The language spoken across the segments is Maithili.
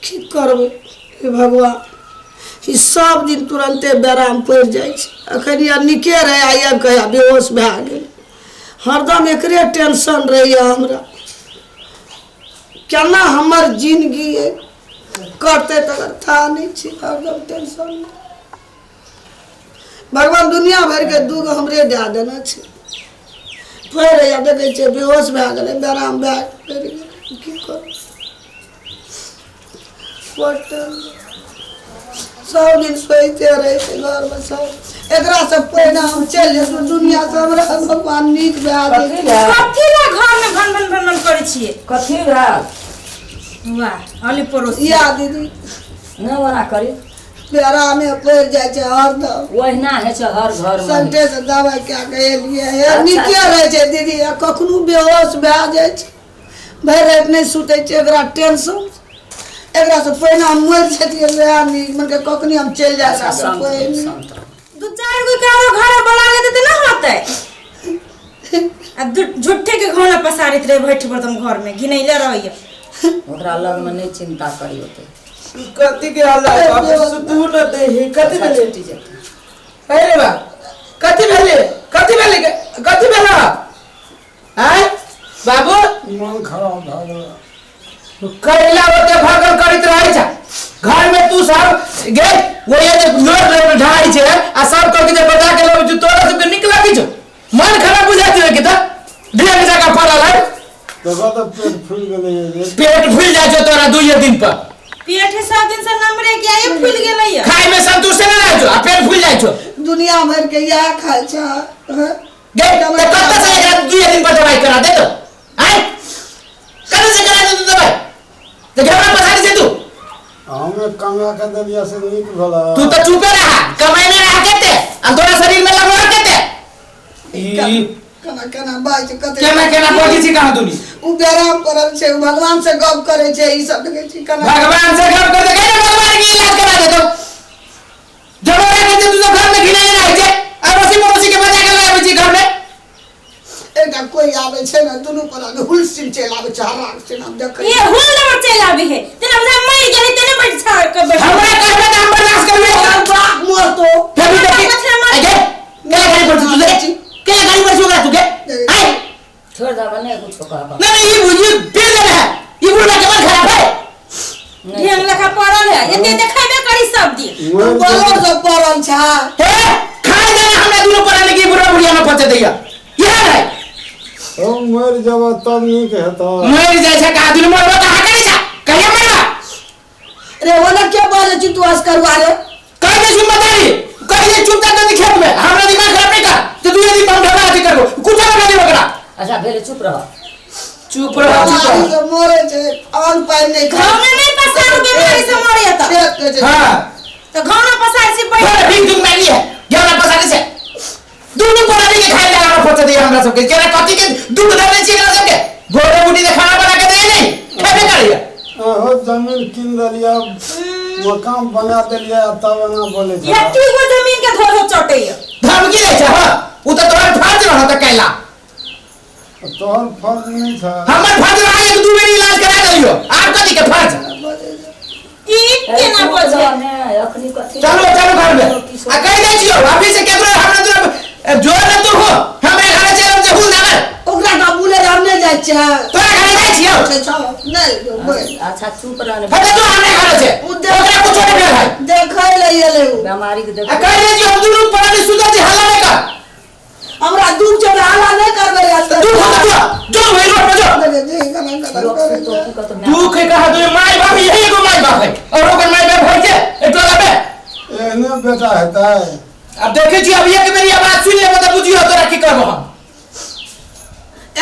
की करबै हे भगवान ई सब दिन तुरन्ते बेराम पड़ि जाइ छै एखन या नीके रहै आइ आबि कऽ बेहोश भए गेल हरदम एकरे टेंशन रहैए हमरा केना हमर जिनगी अइ करतै तकर था नहि छै हरदम टेंशन भगवान दुनिया भरिके दुःख हमरे दए देने छै फेर हैया देखै छियै बेहोश भए गेलै बेराम भए गेलै की करू बड़ टेंशन। सब दिन सोचिते रहै छै घरमे सब एकरा से पहिने हम चलि जैतहुँ दुनिया से हमरा भगवान नीक भए कथी गेल भेल कथी ला घर में भन भन भन भन करै छियै कथी भेल वाह अली पड़ोसी या दीदी नहि ओना करी बेरामे पड़ि जाइ छै हरदम ओहिना होइ छै हर घरमे सभटे से दबाइ कए कऽ एलियै हे अच्छा। नीके रहै छै दीदी आ कखनो बेहोश भए जाइ छै भरि राति नहि सुतै छै एकरा टेंशन एकरा से पहिने हम मरि जैतियै वएह नीक मने कखनी हम चलि जाय अच्छा, शान्त रहू, पहिने शान्त रहू। दू चार गो के आरो घर बोला लेते तऽ ना होतै आ झूठे के घोना पसारित रहे भैठ बर्तन घर में घिनैले रहैया ओकरा लगमे नहि चिन्ता करी ओते कथी के हल्ला है बाप रे, सुतू न देही कथी अच्छा, भेलै छुटि जेतै अरे बा कथी भेलै कथी भेलै कथी भेलै आय बाबू मन खराब भए गेल कैला ओते भागल करैत रहै छ घर में तू सब गे वो ये जे लोड लोड ढाई छै आ सब कहके जे बता के लोग तोरा सबके निक लागै छौ मन खराब बुझा छै कि त ढेर जगह पड़ल है देखो तऽ पेट फूलि गेलै रे पेट फूल जाइ छौ तोरा दुइये दिन पर पेट है सब दिन से नमरे के आये फूल गेलै या खाय में संतुष्ट नहीं रहै छौ आ पेट फूल जाइ छौ दुनिया भरि के इएह खाइ छै हँ? गे त कत से एकरा दुइये दिन पर दवाई करा दे तो आय कत से करा दे तू दवाई त घबरा पसारी से तू हमे कमा के देलियै से नीक भेलै तू तो चुपे रहा कमाई में रहा केते आ तोरा शरीर में लगवा केते ई केना केना बाजि कते केना केना बजै छी कहाँ दुनी ओ बेराम पड़ल छै ओ भगवान से गप करै छै ई सब देखै छी केना भगवान से गप कर दे के भगवान के इलाज करा दे तो जबरा के तू तो घर में घिना रहै छै अड़ोसी पड़ोसी के बजा के लाबै छी घर में एकटा कोई आबै छै ने दुनू पर आगे हुलसिल चलि आबै छै हराक छै हम देखै ये हुल नंबर चलि आबे है तेना बुझा मरि गेलै तेना बैठ छाड़ के बैठ हमरा कहबे त हम बर्दाश्त करबे तोहर बाप मरतो फिर भी देखी मछली मार- अगे केला गाड़ी पर तू दे केला गाड़ी पर छुकरा तू के आय छोड़ दब नहि कुछो कहब नहीं नहीं ये बुझी फिर दे है ये बुढ़ा के मन खराब है ढेंग लेखा पड़ल है एते देखेबे करी सब दिन मरि बलो जेबै सब पड़ल छै हे खाए देना हमरा दुनू पर आने की बुढ़ा बुढ़िया में पहुंचे दैया ये है ओ मरि जेबै तब नीक हेतौ मर जाय छै का दुनू मरबो कहाँ करे छै कहिया मरबा रे ओना के बाजै छी तू असकरुआ रे कह दे जिम्मेदारी कह दे चुपचाप दे खेत में हमरा दिमाग खराब नहीं कर तो तू यदि हम ढगा अथी करबो कुछ ना दे ओकरा अच्छा भेलै चुप रह चुप रह चुप बीमारी रह से मरे छै अन्न पानि नहि खाइ घाव में नहीं पसारू बीमारी से मरे त खेत के छै हां तो घाव ना पसार से बैठ थोड़ा भीख दुख मांगी है गेला पसारे से दुनू परानी के खाए ला हमरा पहुंचा दे हमरा सबके केना कथी के दुख दे छी एकरा सबके गोरे बुटी के खाना बना के दे नहीं खेबे करैया अहो जमीन कीन देलियै मकान बना देलियै आ तब एना बोलै छै एती गो जमीन के धो धो चटैया धमकी दै छै हां उ त तोहर फर्ज रहत कैला तोहर फर्ज नहि छै हमर फर्ज रहा एक दू बेर इलाज करा देलियो आब कथी के फर्ज ई केना बजे अखनी कथी चलो चलो घर में आ कह दै छियो अभी से केकरो हमरा तोरा जोर न तू हो हमरे घरे चलो जे हुल दागर ओकरा का बुले हम नहि जाइ छियै तोरा घरे जाइ छियो छै छौ, नहि बोल। अच्छा चुप रह ने फटे तू हमरे घरे छे उ ओकरा कुछो नहीं भेल है देखै लए एलै उ बीमारी के आ देख कह दै छियो हम दुनू प्राणी सुतल छी हल्ला नहीं कर हमरा दुख छै हमरा हल्ला नहि करबै यार दुख हो जो जो वही रोड पर जो लोक से तो की कहतो माय दुख है कहा तू माय बाप यही एगो माय बाप है और ओकर माय बाप होय छै ए टोला पे एहने बेटा हेतै अब देखे छी अब एक बेरी आवाज सुन लेबो त बुझियो तोरा की करबो हम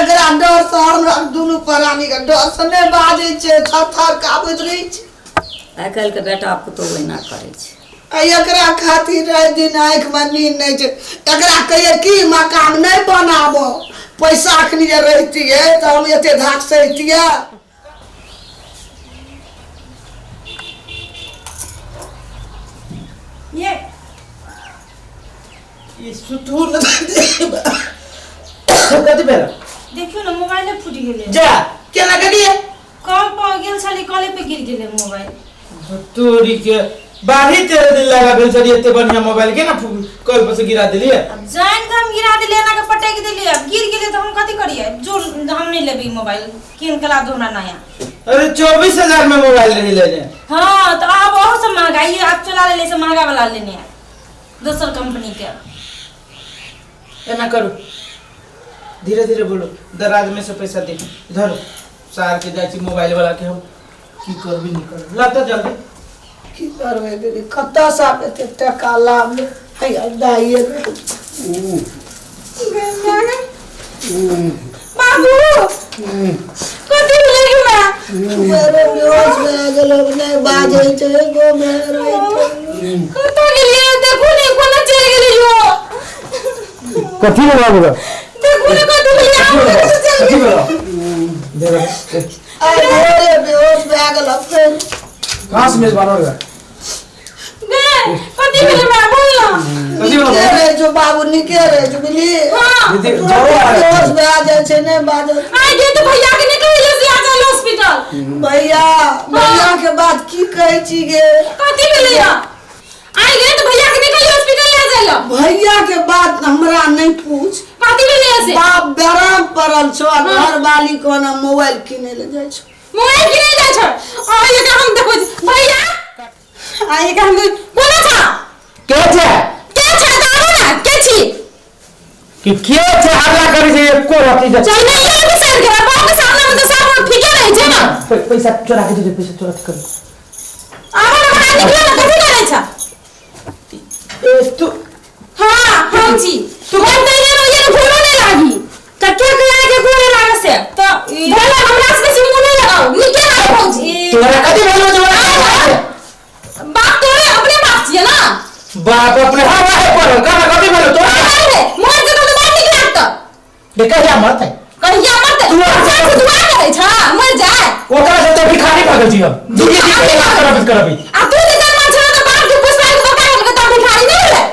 एकरा डर से हमरा दुनू प्राणी के डर से नहि बाजै छै थर थर काबैत रहै छै आइ काल्हि के बेटा पुतोह ओहिना करै छै आ एकरा खातिर राति दिन आँखिमे नींद नहि छै एकरा कहियै की मकान नहि बनाबो पैसा अखनी जे रहितियै तऽ हम एते धाक सहितियै ये ई सुतू न कथी भेल देखियो ना मोबाइले फूटि गेलै जा केना करिए कल पर गेल छली कले पे गिर गेलै मोबाइल तोरी के बारही तेरह दिन लगा भेल छलियै एते बढ़िया मोबाइल के ना कल पर से गिरा देलियै। अब जान के हम गिरा दिलियै, एना के पटकि दिलियै, अब गिर गेलै तऽ हम कथी करियै? जो हम नहीं लेबै ई मोबाइल, कीन के ला दो हमरा नया। अरे 24,000 में मोबाइल रही लेने। हाँ तो अब बहुत से महंगा ये आप चला ले से महंगा वाला लेने है दोसर कंपनी के। एना करू, धीरे धीरे बोलो, दराज में से पैसा दे इधर सार के जाइ छी मोबाइल वाला के, हम की करबी नहीं करबी, ला तो जल्दी। की करबै दीदी, कतऽसँ आब एते टका लाब हैया दाइए बाबू कथी भेलै गे माँ? मेरे बेहोश भए गेल, नहि बाजै छै एको बेर। कतऽ गेलियै? देखू ने कोना चलि गेलियै यौ। कथी भेल बाबू? देखू ने कथी भेलै, आब कतऽ चलि कथी गेलियै? भेल? आइ भोरे बेहोश भए गेल फेर। कहाँ से मेजबान हो गया? गे कथी भेलै माँ, बोल ना। कथी भेल? नीके रहै छौ बाबू, नीके रहै छौ, बुझलिही? हाँ दीदी तुरन्त जरो आ बेहोश भए जाइ छै, नहि बाजै। आइ गे तऽ भैया के नहि कहलियै से आ जाय हॉस्पिटल। भैया, भैया के बात की कहै छी गे? कथी भेलै या? आइ गे तऽ भैया के नहि कहलियै हॉस्पिटल ले जाय लए। भैया के बात हमरा नहि पूछ। कथी भेलै से? बाप बेराम पड़ल छौ आ घरवाली कोना मोबाइल किनै लए जाइ छौ। मोबाइल किनै जाइ छौ? आइ के हम देखै छी भैया, आइ के हम कोना छा? के छै? के छै? तऽ आबू ना, के छी? कि के छै हल्ला करै छै एको रति जे? चल नहीं ये भी सर के बाप के सामने में तो सब ठीके रहै छै ना। पैसा चोरा के दे, पैसा चोरा के करू। आबू ना, बाहर निकलो ना, कथी करै छा? ए तू? हाँ हम छी। तू हम तऽ ये ये घोड़ो नहीं लागी। तऽ के कहे के घोड़े लागे से? तऽ भले हमरा से बेसी मुँह नहीं लगाओ, नीके लागे भौजी। तोरा कथी भेलो जे बाप तोरे अपने बाप छियै ना। बाप अपने हवा है पर कहाँ कथी भेलो तोरा? अरे मर जेतौ तऽ बड़ नीक लागतौ। देख कहिया मरतै? कहिया मरतै? तू आ- भगवान से दुआ करै छा मर जाए। ओकरा से तऽ भिखारी भऽ गेल छी हम, दुनिया के इलाज करबैत करबैत। आ तू जे जन्मल छौ तऽ बाप के पुष्पा के बका के तऽ भिखारी नहि भेलै?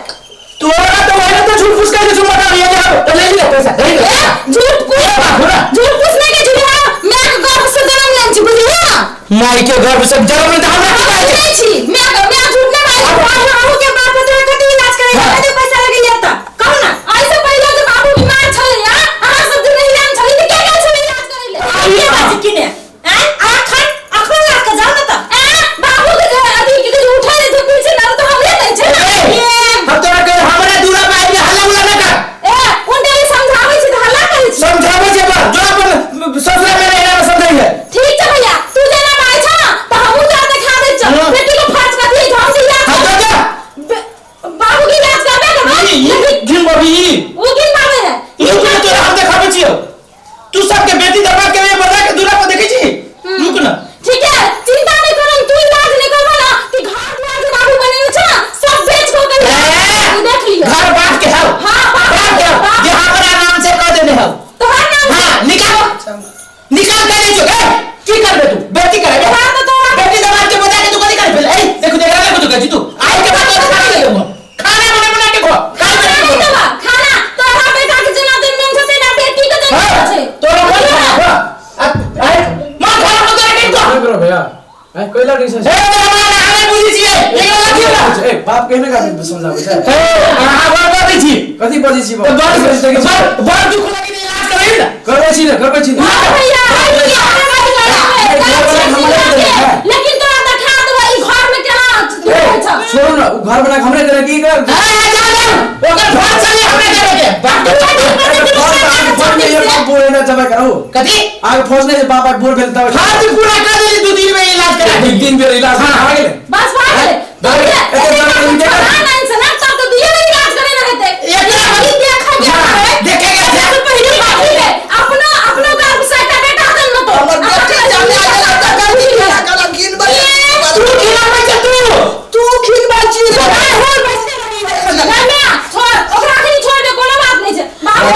तोरा तऽ वही तऽ झूठ फूस के झूठ बता रही है, तो ले ले पैसा, ले ले। ए झूठ पूछ, बाबू ना। झूठ पूछ नहीं के झूठा, मैं के गर्भ से जन्म लेने छी, बुझलियै ना? माई के गर्भ से जन्म ले हमरा की कहै छै? नहीं छी, मैं के मैं झूठ नहीं बाजै छी। बाबू के बाप तोरा कते इलाज करै हाँ। कते पैसा लगैया त कहू ना? ऐसे पहिले जे बाबू बीमार छलै आ अहाँ सब जे नहीं आन छलै त के गेल छलै इलाज करै ले? के बाजी किने हैं? अखन अखन ला के जाउ ना त ए बाबू के जे अथी के जे उठै छै कुर्सी ना त हमरे दै छै ना। ए हम तोरा के हमरा दूरा पे आबि के हल्ला उल्ला ना कर। ए उनटे समझाबै छी त हल्ला करै छी। समझाबै छै बा जो अपन ससुरा में रहला में समझै है। ठीक छै भैया, तू जेना बाजै छ ना त हमहूँ जा देखा दै छ। हाँ। बेटी के फर्ज कथी है? हम से इलाज हाँ, जा, जा। बाबू के इलाज करबे करबै। ई लेकिन गिन बबी ई ओ गिन पाबै है। ई रुक ना, तोरा हम देखाबै छियौ। तू सबके बेटी दबा के बजा के दूरा पर देखै छी, रुक ना। ठीक है, चिंता नहीं करम, तू इलाज नहीं करबा ना कि घर द्वार जे बाबू बनेने छ ना सब बेच को के ए, तू देख लियो। घर बाप के हौ। हाँ, बाप बाप के हौ। बाप। जे हमरा नाम से कह देने हौ। तोहर नाम से? हाँ, निकाल निकाल के ले जो। ए की करबे तू? बेटी करबे? हाँ, तो तोरा- बेटी दबा के बजा के तू कथी करबे? ए देखो देखरा देखो तू कहै छी तू आई के बाद तोरा खाना दे देबो, खाना बना बना के खो, खाना बना के खाना खो। देबा, खाना तोहरा बेटा के जेना दिन मन छै तेना बेटी के जेना हाँ, छै। तोरा मन खराब हो। आ मन खराब हो तोरा के को। नहीं करो भैया, ए कोइला नहीं ए तोरा मन हमे बुझी छियै, एकरा लाठी ला। ए बाप कहने का समझाबै छै। ए अहाँ बड़ बजै छी। कथी बजै छी? तऽ बड़ बड़ बड़ दुख लागि इलाज करैबी ना। करबै छी ने, करबै छी ने। हाँ भैया, हाँ भैया, हाँ भैया, लेकिन तोरा देखा देबो ई घर में केना रहै छ। छोड़ू ना, उ घर बना के हमरे देने की कर? ए जा जा, ओकर घर चली हमरे देबे के बाप के। घर त आगे फौज में एक बाप बूढ़ ना जमा करू। कथी? आगे फौज नहीं बाप बूढ़ भेल तब। फर्ज पूरा कर देली, दू दिन में इलाज करा दू देली। तीन बेर इलाज हाँ। भऽ गेलै। बस भऽ गेलै। भऽ गेलै। एते एते जमीन जमीन छोड़ा नहि छै ना, तब तऽ दुइये बेर इलाज करे ना हेतै। एकरा ई देखै के हाँ, है। देखै के छै। सबसँ पहिले बाबू के अपनो अपनो गर्भ से एकटा बेटा जन्म तो। हमर बेटी जन्म गेल तऽ गलती केला केला घिनबै। तू खिलाबै छै तू। तू खिलबै छी रे। छोड़, होल बैठते रही। नहीं ना, छोड़, ओकरा अखनी छोड़ दे, कोनो बात नहीं छै। बाबू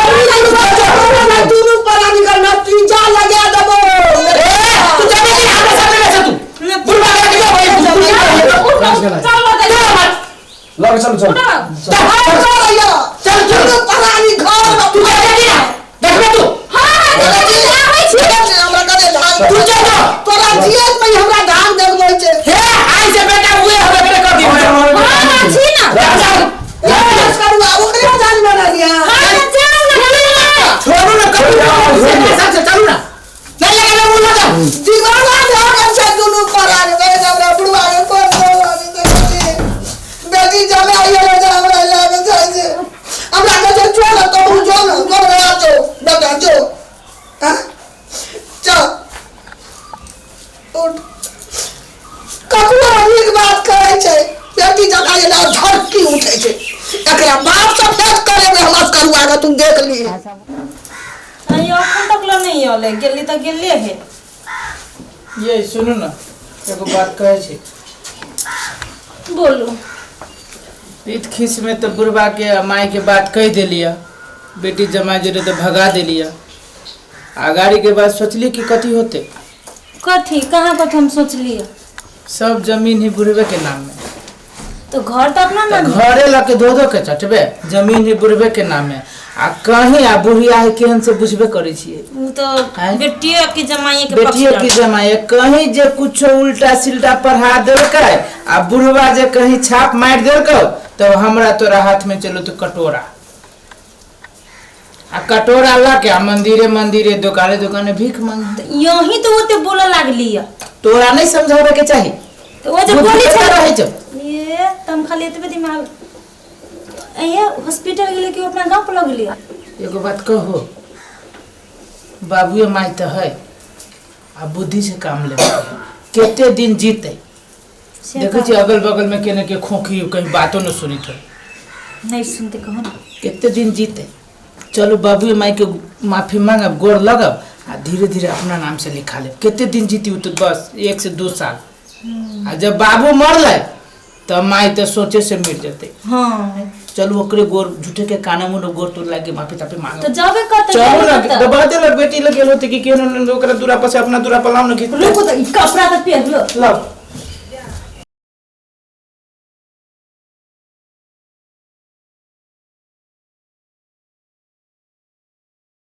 दुनू प्राणी के नतीजा लगा देबो। ए तू जाबे कि हमरा सामने बैठ तू बुढ़वा के जो भाई उठ, चल बताइए। चल मत। लग चलू चलू। उठो। चल चल, दुनू प्राणी घर में तू जाबे कि ना देखबे तू। हाँ, आबै छी। हमरा कते धान तू जा जा। तोरा जियत में हमरा धान देखबै छै। हे आई आँय? चल उठ। ककरो नीक बात कहै छै बेटी जमाइ एला धरती उठै छै। एकरा बाप से भेंट करेबै हम असकरुआ के, तू देख ली। अरे अखन तक ला नहीं आले, गेली तऽ गेले हे। ये सुनू ने, एगो बात कहै छी। बोलू। पीत खीस में तऽ बुढ़बा के आ माय के बात कहि देलियै, बेटी जमाइ जोड़े तऽ भगा देलियै। आ गाड़ी के बाद सोचली कि कथी होते? कथी कहाँ कथी हम सोचलियै? सब जमीन ही बुढ़बे के नाम में। तो घर तऽ अपना तऽ नाम। घरे लऽ के धो धो के चटबे, जमीन ही बुढ़बे के नाम में। आ कहीं आ बुढ़िया है केहन से बुझबे करै छियै। उ तऽ आँय? बेटियो के जमाइए के पक्ष बेटियो की जमाए कहीं जे कुछो उल्टा सिल्टा पढ़ा देलकै आ बुढ़वा जे कहीं छाप मारि देलकौ तो हमरा तोरा हाथ में चलो तो कटोरा आ कटोरा लऽ के आ मंदिरे मंदिरे दुकाने दुकाने भीख मांग। यही तो ओते बोलऽ लागली है। तोरा नहीं समझावे के चाही। तो ओ जे बुद्धि बोली कतऽ छलै रहै छौ? ये त हम खाली एतबे दिमाग ये हॉस्पिटल गेलै कि अपना गाँव पर लगलियै? एगो बात कहो, बाबुए माय तऽ है आ बुद्धि से काम लेबै, कते दिन जीते? से देखै छियै अगल बगल में केने के खोखी कहीं बातो न सुनित हो। नहीं सुनते कहो ना। कते दिन जीते? चलू बाबू माई के माफी मांगब, गोर लगब आ धीरे धीरे अपना नाम से लिखा लेब। कते दिन जीती? उ तो बस 1 से 2 साल। आ जब बाबू मरलै तब माई तो सोचे से मिट जते। चलू ओकरे गोर झूठे के काने मुँह गोर तोड़ लागे माफी ताफी मांगब। तो जाबे कत? चलू ना, दबा देलक बेटी लग गेल होते कि केहन ओकरा दूरा पर से अपना दूरा पर लाउ ने घीच। रुको त, ई कपड़ा त पहन लो। लाउ।